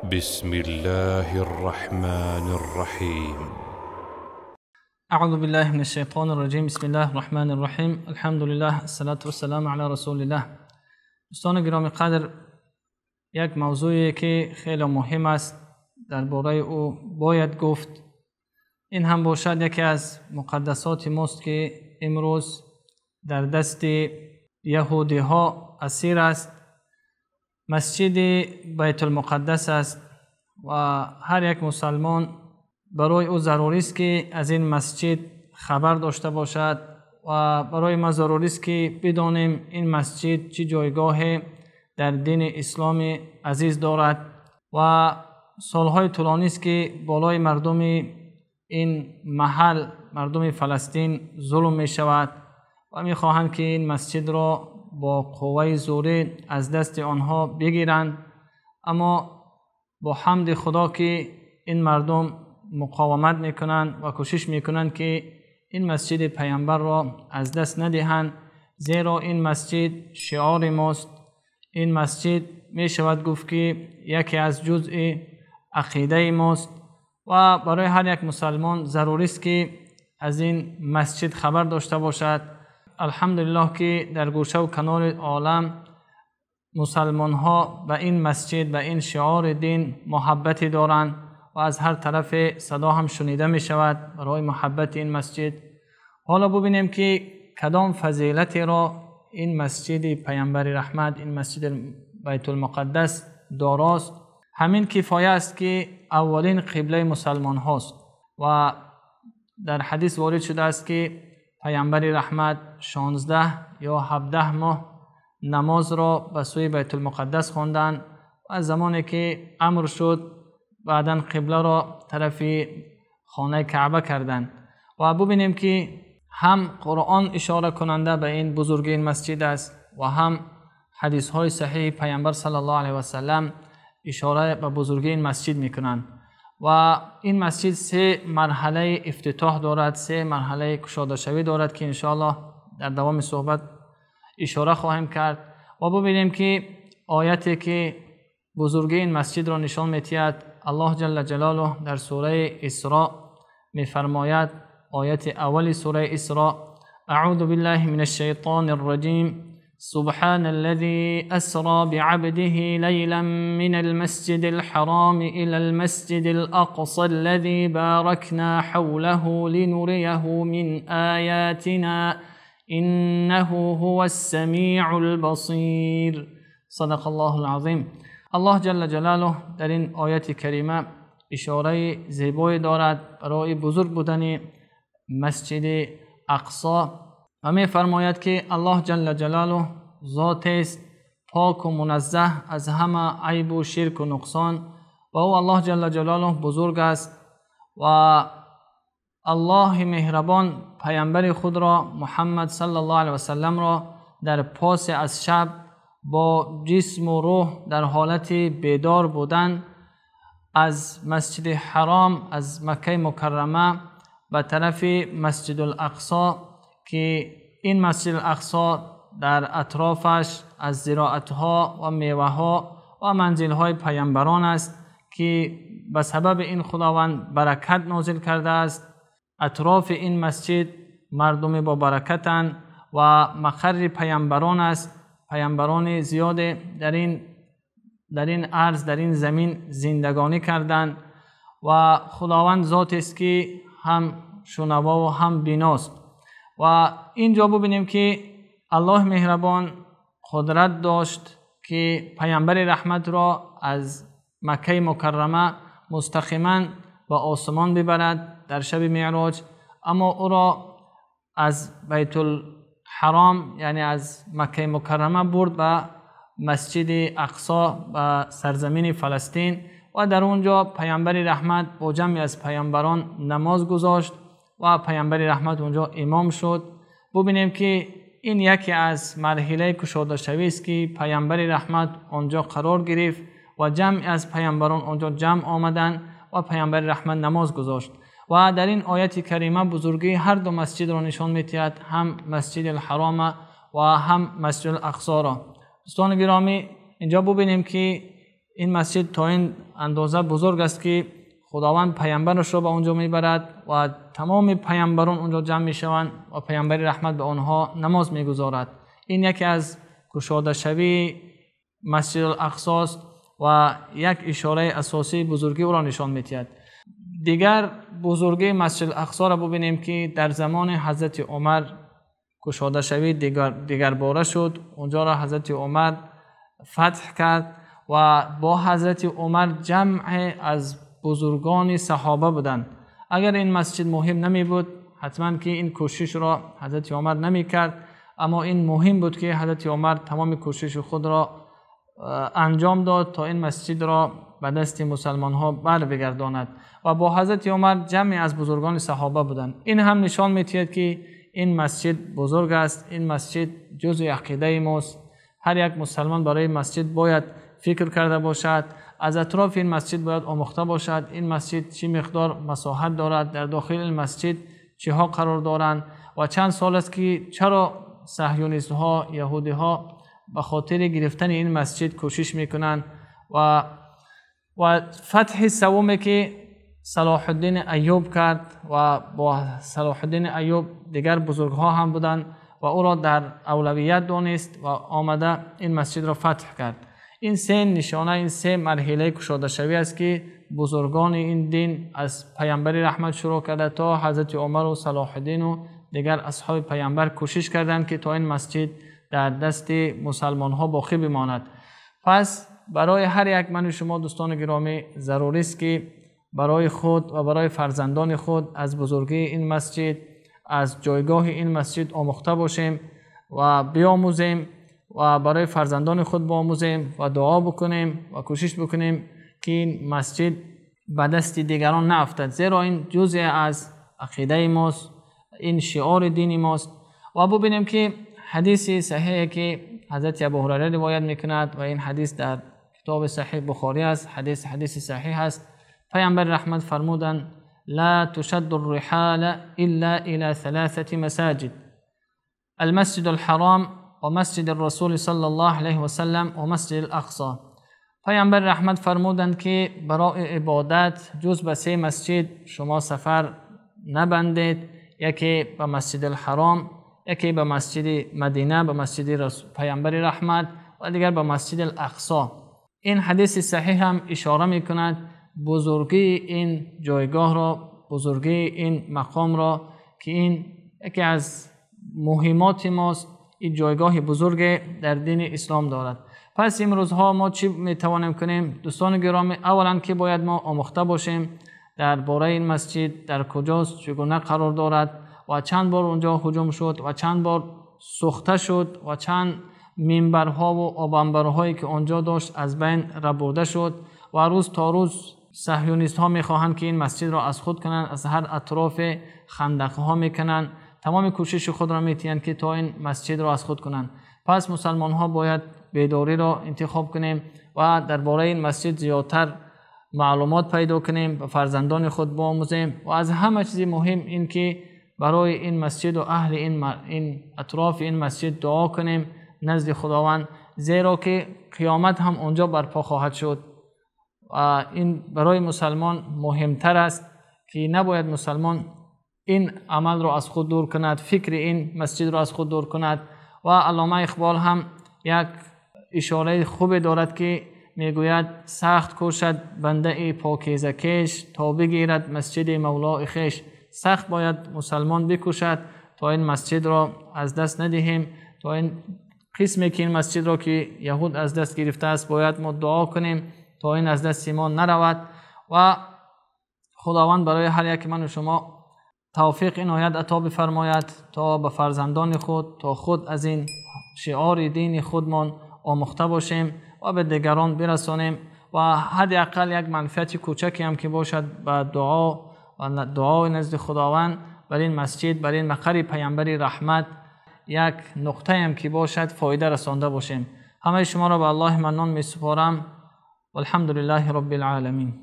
بسم الله الرحمن الرحیم. اعوذ بالله من الشیطان الرجیم. بسم الله الرحمن الرحیم. الحمد لله الصلاة والسلام علی رسول الله. دوستان گرامی قدر، یک موضوعی که خیلی مهم است درباره او باید گفت. این هم باشد یکی از مقدسات ماست که امروز در دست یهودی ها اسیر است. مسجد بیت المقدس است و هر یک مسلمان برای او ضروری است که از این مسجد خبر داشته باشد و برای ما ضروری است که بدانیم این مسجد چه جایگاه در دین اسلام عزیز دارد و سالهای طولانی است که بالای مردم این محل، مردم فلسطین ظلم می شود و می خواهند که این مسجد را با قوه زوری از دست آنها بگیرند، اما با حمد خدا که این مردم مقاومت میکنند و کوشش میکنند که این مسجد پیامبر را از دست ندهند، زیرا این مسجد شعار ماست. این مسجد می شود گفت که یکی از جزء عقیده ماست و برای هر یک مسلمان ضروری است که از این مسجد خبر داشته باشد. الحمدلله که در گوشه و کنار عالم مسلمان ها به این مسجد، به این شعار دین محبتی دارند و از هر طرف صدا هم شنیده می شود برای محبت این مسجد. حالا ببینیم که کدام فضیلتی را این مسجد پیامبر رحمت، این مسجد بیت المقدس داراست. همین کفایه است که اولین قبله مسلمان هاست و در حدیث وارد شده است که پیامبر رحمت 16 یا 17 ماه نماز را به سوی بیت المقدس خواندند و از زمانی که امر شد بعداً قبله را طرف خانه کعبه کردند. و ببینیم که هم قرآن اشاره کننده به این بزرگی این مسجد است و هم حدیث های صحیح پیامبر صلی الله علیه و سلم اشاره به بزرگی این مسجد میکنند. و این مسجد سه مرحله افتتاح دارد، سه مرحله کشاده شوی دارد که انشاءالله در دوام صحبت اشاره خواهیم کرد. و ببینیم که آیتی که بزرگی این مسجد را نشان می‌دهد، الله جل جلاله در سوره اسراء می‌فرماید، آیت اول سوره اسراء: اعوذ بالله من الشیطان الرجیم، سبحان الذي أسرى بعبده ليلا من المسجد الحرام إلى المسجد الأقصى الذي باركنا حوله لنريه من آياتنا إنه هو السميع البصير. صدق الله العظیم. الله جل جلاله در این آیت کریمه اشاره زیبایی دارد برای بزرگ بودن مسجد اقصی و می فرماید که الله جل جلاله ذات است پاک و منزه از همه عیب و شرک و نقصان و او الله جل جلاله بزرگ است و الله مهربان پیامبر خود را محمد صلی الله علیه و سلم را در پاس از شب با جسم و روح در حالت بیدار بودن از مسجد حرام، از مکه مکرمه به طرف مسجد الاقصی که این مسجد الاقصی در اطرافش از زراعتها و میوه‌ها و منزل‌های پیامبران است که به سبب این خداوند برکت نازل کرده است. اطراف این مسجد مردم با برکتند و مقر پیامبران است. پیامبران زیاد در این ارض، در این زمین زندگانی کردند و خداوند ذات است که هم شنوا و هم بیناست. و اینجا ببینیم که الله مهربان قدرت داشت که پیامبر رحمت را از مکه مکرمه مستقیما به آسمان ببرد در شب معراج، اما او را از بیت الحرام، یعنی از مکه مکرمه برد به مسجد اقصی، به سرزمین فلسطین و در اونجا پیامبر رحمت با جمعی از پیامبران نماز گذاشت و پیامبر رحمت اونجا امام شد. ببینیم که این یکی از مرحله کشاده شوی است که پیامبر رحمت آنجا قرار گرفت و جمعی از پیامبران آنجا جمع آمدند و پیامبر رحمت نماز گذاشت. و در این آیت کریمه بزرگی هر دو مسجد را نشان می‌دهد، هم مسجد الحرام و هم مسجد الاقصی را. دوستان گرامی، اینجا ببینیم که این مسجد تا این اندازه بزرگ است که خداوند پیامبرش را به اونجا میبرد و تمام پیامبران اونجا جمع میشوند و پیامبر رحمت به آنها نماز میگذارد. این یکی از گشاده شوی مسجد الاقصی است و یک اشاره اساسی بزرگی او را نشان میدهد. دیگر بزرگی مسجد الاقصی را ببینیم که در زمان حضرت عمر گشاده شوی دیگر باره شد. اونجا را حضرت عمر فتح کرد و با حضرت عمر جمع از بزرگان صحابه بودند. اگر این مسجد مهم نمی بود حتما که این کوشش را حضرت عمر نمی کرد، اما این مهم بود که حضرت عمر تمام کوشش خود را انجام داد تا این مسجد را به دست مسلمان ها بر بگرداند و با حضرت عمر جمعی از بزرگان صحابه بودند. این هم نشان می‌دهد که این مسجد بزرگ است، این مسجد جزء عقیده ماست. هر یک مسلمان برای مسجد باید فکر کرده باشد، از اطراف این مسجد باید آموخته باشد، این مسجد چی مقدار مساحت دارد، در داخل این مسجد چه ها قرار دارند و چند سال است که چرا صهیونیست ها، یهودی ها به خاطر گرفتن این مسجد کوشش میکنند. و فتح سومی که صلاح الدین ایوب کرد و با صلاح الدین ایوب دیگر بزرگ ها هم بودند و او را در اولویت دانست و آمده این مسجد را فتح کرد. این سه نشانه، این سه مرحله گشاده شوی است که بزرگان این دین از پیامبر رحمت شروع کرده تا حضرت عمر و صلاح الدین و دیگر اصحاب پیامبر کوشش کردند که تا این مسجد در دست مسلمان ها باقی بماند. پس برای هر یک من و شما دوستان گرامی ضروری است که برای خود و برای فرزندان خود از بزرگی این مسجد، از جایگاه این مسجد آموخته باشیم و بیاموزیم و برای فرزندان خود بیاموزیم و دعا بکنیم و کوشش بکنیم که این مسجد به دست دیگران نیفتد، زیرا این جزء از عقیده ماست، این شعار دین ماست. و ببینیم که حدیث صحیحی که حضرت ابوهریره روایت میکند و این حدیث در کتاب صحیح بخاری است، حدیث صحیح است. پیامبر رحمت فرمودند: لا تشد الرحال الا الى ثلاثه مساجد، المسجد الحرام و مسجد الرسول صلی الله علیه و سلم و مسجد الاقصی. پیامبر رحمت فرمودند که برای عبادت جز به سه مسجد شما سفر نبندید، یکی به مسجد الحرام، یکی به مسجد مدینه، به مسجد پیامبر رحمت و دیگر به مسجد الاقصی. این حدیث صحیح هم اشاره میکند بزرگی این جایگاه را، بزرگی این مقام را که این یکی از مهمات ماست، این جایگاه بزرگ در دین اسلام دارد. پس امروزها ما چی میتوانیم کنیم دوستان گرامی؟ اولا که باید ما آموخته باشیم درباره این مسجد، در کجاست، چگونه قرار دارد و چند بار اونجا هجوم شد و چند بار سوخته شد و چند منبرها و آبنبرهایی که آنجا داشت از بین ربوده شد و روز تا روز صهیونیست ها میخواهند که این مسجد را از خود کنند، از هر اطراف خندق ها میکنند، تمام کوشش خود را میتیند که تا این مسجد را از خود کنند. پس مسلمان ها باید بیداری را انتخاب کنیم و درباره این مسجد زیادتر معلومات پیدا کنیم، به فرزندان خود بیاموزیم و از همه چیز مهم این که برای این مسجد و اهل این اطراف این مسجد دعا کنیم نزد خداوند، زیرا که قیامت هم آنجا برپا خواهد شد و این برای مسلمان مهمتر است که نباید مسلمان این عمل را از خود دور کند، فکر این مسجد را از خود دور کند. و علامه اقبال هم یک اشاره خوب دارد که میگوید: سخت کوشد بنده ای پاکیزه کش، تا بگیرد مسجد مولای خویش. سخت باید مسلمان بکوشد تا این مسجد را از دست ندهیم، تا این قسمی که این مسجد را که یهود از دست گرفته است باید ما دعا کنیم تا این از دست ما نرود. و خداوند برای هر یک من و شما توفیق عنایت عطا بفرماید تا به فرزندان خود، تا خود از این شعار دین خودمان آموخته باشیم و به دیگران برسانیم و حداقل یک منفعت کوچکی هم که باشد به دعا و دعای نزد خداوند بر این مسجد، بر این مقر پیامبر رحمت یک نقطه هم که باشد فایده رسانده باشیم. همه شما را به الله منان می سپارم. والحمد لله رب العالمین.